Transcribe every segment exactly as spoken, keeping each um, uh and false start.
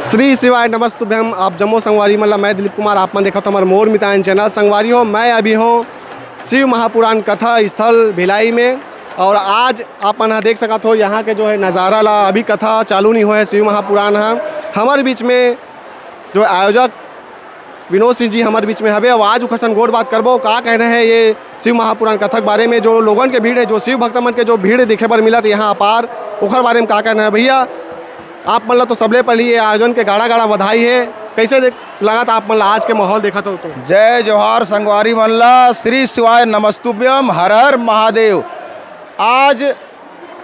श्री शिवाय नमस्तुभ्यम। आप जम्मो संगवारी मन ला मैं दिलीप कुमार, आप मन देखत हो हमर मोर मितान चैनल। संगवारी हो, मैं अभी हूँ शिव महापुराण कथा स्थल भिलाई में, और आज आप मन ह देख सकत हो यहाँ के जो है नज़ारा ला। अभी कथा चालू नहीं हुआ है शिव महापुराण ह। हमर बीच में जो आयोजक विनोद सिंह जी हमर बीच में हवे, और आज उखर संग गोठ बात करबो, का कहना है ये शिव महापुराण कथा के बारे में, जो लोगन के भीड़ है, जो शिव भक्त मन के जो भीड़ देखे बर मिलत यहाँ अपार, ओखर बारे में का कहना है भैया? आप मन ला तो सबले पहले ये आयोजन के गाड़ा गाड़ा बधाई है। कैसे देख, लगत आप मन ला आज के माहौल देखत हो तो? जय जोहार संगवारी मन ला, श्री शिवाय नमस्तुभ्यम, हर हर महादेव। आज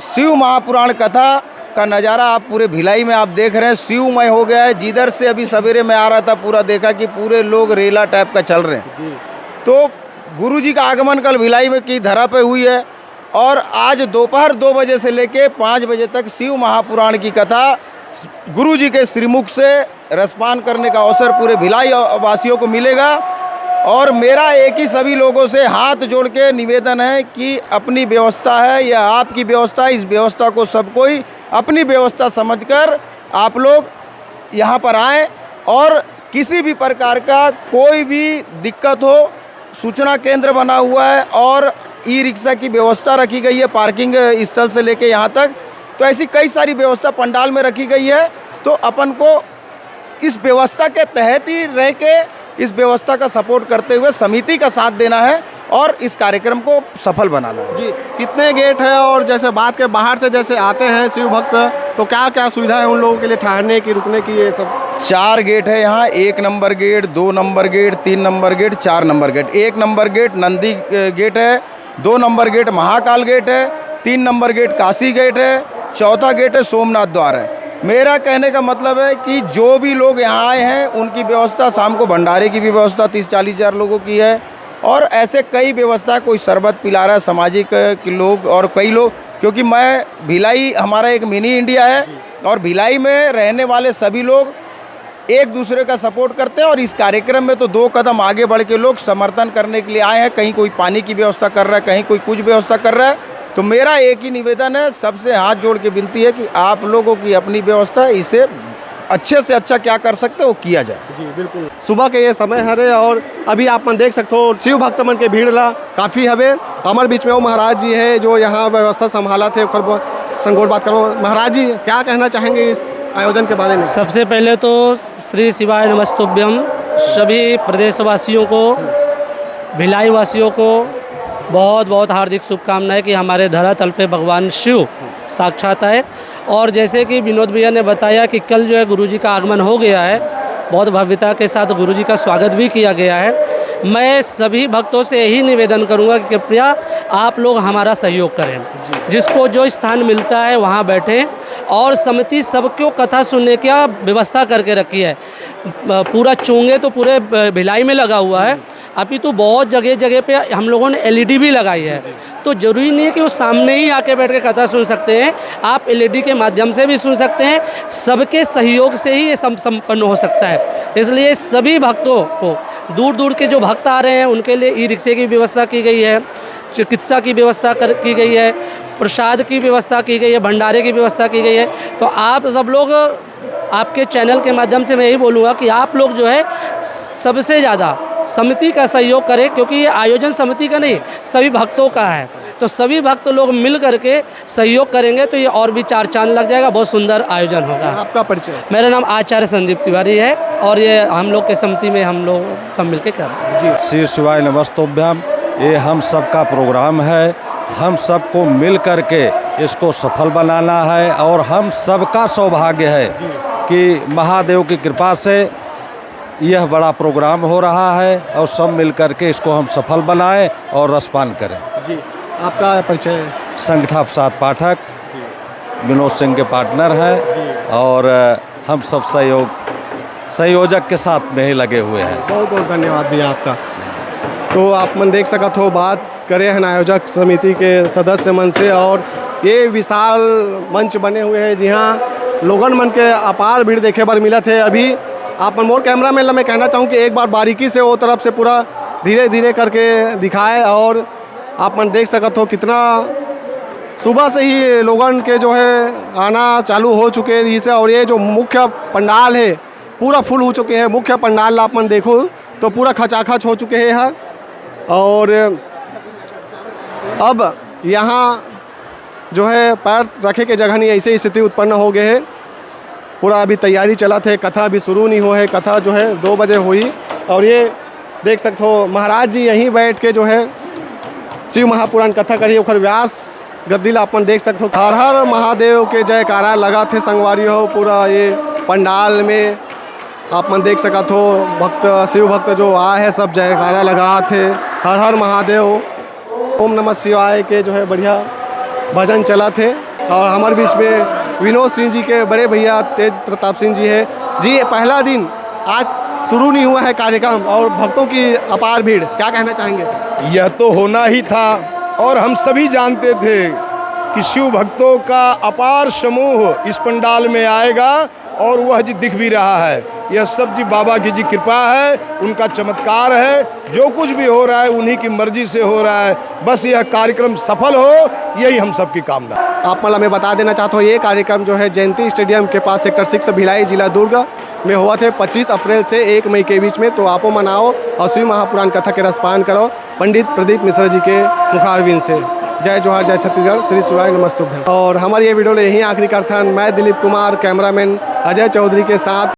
शिव महापुराण कथा का नज़ारा आप पूरे भिलाई में आप देख रहे हैं, शिवमय हो गया है। जिधर से अभी सवेरे मैं आ रहा था, पूरा देखा कि पूरे लोग रेला टाइप का चल रहे हैं। तो गुरु जी का आगमन कल भिलाई में की धरा पे हुई है, और आज दोपहर दो बजे से लेके पाँच बजे तक शिव महापुराण की कथा गुरु जी के श्रीमुख से रसपान करने का अवसर पूरे भिलाई वासियों को मिलेगा। और मेरा एक ही सभी लोगों से हाथ जोड़ के निवेदन है कि अपनी व्यवस्था है या आपकी व्यवस्था, इस व्यवस्था को सब कोई अपनी व्यवस्था समझकर आप लोग यहाँ पर आएँ, और किसी भी प्रकार का कोई भी दिक्कत हो, सूचना केंद्र बना हुआ है और ई रिक्शा की व्यवस्था रखी गई है, पार्किंग स्थल से लेके यहाँ तक। तो ऐसी कई सारी व्यवस्था पंडाल में रखी गई है। तो अपन को इस व्यवस्था के तहत ही रह के इस व्यवस्था का सपोर्ट करते हुए समिति का साथ देना है और इस कार्यक्रम को सफल बनाना है। जी, कितने गेट है और जैसे बात के बाहर से जैसे आते हैं शिव भक्त, तो क्या क्या सुविधा है उन लोगों के लिए, ठहरने की, रुकने की, ये सब? चार गेट है यहाँ, एक नंबर गेट, दो नंबर गेट, तीन नंबर गेट, चार नंबर गेट। एक नंबर गेट नंदी अ, गेट है, दो नंबर गेट महाकाल गेट है, तीन नंबर गेट काशी गेट है, चौथा गेट है सोमनाथ द्वार है। मेरा कहने का मतलब है कि जो भी लोग यहाँ आए हैं, उनकी व्यवस्था, शाम को भंडारे की भी व्यवस्था तीस चालीस हज़ार लोगों की है, और ऐसे कई व्यवस्था, कोई शरबत पिला रहा है, सामाजिक अ, के लोग और कई लोग, क्योंकि मैं भिलाई, हमारा एक मिनी इंडिया है, और भिलाई में रहने वाले सभी लोग एक दूसरे का सपोर्ट करते हैं। और इस कार्यक्रम में तो दो कदम आगे बढ़ के लोग समर्थन करने के लिए आए हैं। कहीं कोई पानी की व्यवस्था कर रहा है, कहीं कोई कुछ व्यवस्था कर रहा है। तो मेरा एक ही निवेदन है, सबसे हाथ जोड़ के विनती है कि आप लोगों की अपनी व्यवस्था, इसे अच्छे से अच्छा क्या कर सकते हो, किया जाए। जी, बिल्कुल। सुबह के ये समय हरे और अभी आप मन देख सकते हो शिव भक्त मन के भीड़ ला काफ़ी हवे। हमर बीच में वो महाराज जी है जो यहाँ व्यवस्था संभालत है, ओकर ब-, संग गोठ बात करो। महाराज जी, क्या कहना चाहेंगे इस आयोजन के बारे में? सबसे पहले तो श्री शिवाय नमस्तुभ्यम, सभी प्रदेशवासियों को, भिलाई वासियों को बहुत बहुत हार्दिक शुभकामनाएं कि हमारे धरातल पे भगवान शिव साक्षात आए। और जैसे कि विनोद भैया ने बताया कि कल जो है गुरु जी का आगमन हो गया है, बहुत भव्यता के साथ गुरु जी का स्वागत भी किया गया है। मैं सभी भक्तों से यही निवेदन करूँगा कि कृपया आप लोग हमारा सहयोग करें। जिसको जो स्थान मिलता है वहाँ बैठें। और समिति सबको कथा सुनने की व्यवस्था करके रखी है। पूरा चोंगे तो पूरे भिलाई में लगा हुआ है, अभी तो बहुत जगह जगह पे हम लोगों ने एलईडी भी लगाई है। तो ज़रूरी नहीं है कि वो सामने ही आके बैठ के कथा सुन सकते हैं, आप एलईडी के माध्यम से भी सुन सकते हैं। सबके सहयोग से ही ये सम-, संपन्न हो सकता है। इसलिए सभी भक्तों को, दूर दूर के जो भक्त आ रहे हैं, उनके लिए ई रिक्शे की व्यवस्था की गई है, चिकित्सा की व्यवस्था कर, की गई है, प्रसाद की व्यवस्था की गई है, भंडारे की व्यवस्था की गई है। तो आप सब लोग, आपके चैनल के माध्यम से मैं यही बोलूँगा कि आप लोग जो है, सबसे ज़्यादा समिति का सहयोग करें, क्योंकि ये आयोजन समिति का नहीं, सभी भक्तों का है। तो सभी भक्त लोग मिल करके सहयोग करेंगे तो ये और भी चार चांद लग जाएगा, बहुत सुंदर आयोजन होगा। आपका परिचय? मेरा नाम आचार्य संदीप तिवारी है और ये हम लोग के समिति में हम लोग सब मिलके कर रहे हैं। जी। श्री शिवाय नमस्तुभ्यम। ये हम सबका प्रोग्राम है, हम सबको मिल करके इसको सफल बनाना है और हम सबका सौभाग्य है कि महादेव की कृपा से यह बड़ा प्रोग्राम हो रहा है और सब मिल करके इसको हम सफल बनाएं और रसपान करें। जी, आपका परिचय? संगठा प्रसाद पाठक, जी। विनोद सिंह के पार्टनर हैं जी। और हम सब सहयोग, संयोजक के साथ में ही लगे हुए हैं। बहुत बहुत धन्यवाद भैया आपका। तो आप मन देख सकत हो, बात करे हन आयोजक समिति के सदस्य मन से और ये विशाल मंच बने हुए हैं, जिहां लोगन मन के अपार भीड़ देखे बर मिलत है। अभी आप मन, मोर कैमरामैन ला मैं कहना चाहूँ कि एक बार बारीकी से वो तरफ से पूरा धीरे धीरे करके दिखाए और आप मन देख सकत हो कितना सुबह से ही लोगन के जो है आना चालू हो चुके रहिस हे और ये जो मुख्य पंडाल है पूरा फुल हो चुके हैं। मुख्य पंडाल ला अपन देखो तो पूरा खचाखच हो चुके हैं यहाँ। और अब यहाँ जो है पैर रखे के जगह नहीं, ऐसे स्थिति उत्पन्न हो गए है। पूरा अभी तैयारी चलत हे, कथा अभी शुरू नहीं हो है। कथा जो है दो बजे होही। और ये देख सकते हो महाराज जी यहीं बैठ के जो है शिव महापुराण कथा करी, ओखर व्यास गद्दी ला अपन देख सकते हो। हर हर महादेव के जयकारा लगा थे संगवारी हो। पूरा ये पंडाल में आप मन देख सकत हो भक्त, शिव भक्त जो आए हैं सब जयकारा लगा थे हर हर महादेव। ओम नमः शिवाय के जो है बढ़िया भजन चलत हे। और हमारे बीच में विनोद सिंह जी के बड़े भैया तेज प्रताप सिंह जी है। जी, पहला दिन आज शुरू नहीं हुआ है कार्यक्रम और भक्तों की अपार भीड़, क्या कहना चाहेंगे? यह तो होना ही था और हम सभी जानते थे कि शिव भक्तों का अपार समूह इस पंडाल में आएगा और वह जी दिख भी रहा है। यह सब जी बाबा की जी कृपा है, उनका चमत्कार है। जो कुछ भी हो रहा है उन्हीं की मर्जी से हो रहा है। बस यह कार्यक्रम सफल हो, यही हम सबकी कामना। आप मतलब मैं बता देना चाहता हूँ ये कार्यक्रम जो है जयंती स्टेडियम के पास सेक्टर सिक्स भिलाई जिला दुर्ग में होवत हे पच्चीस अप्रैल से एक मई के बीच में। तो आपो मन आओ और शिव महापुराण कथा के रसपान करो पंडित प्रदीप मिश्रा जी के मुखारविंद से। जय जोहार, जय छत्तीसगढ़, श्री शिवाय नमस्तुभ्यं। और हमारी ये वीडियो ला यहीं आखिरी करथन। मैं दिलीप कुमार, कैमरामैन अजय चौधरी के साथ।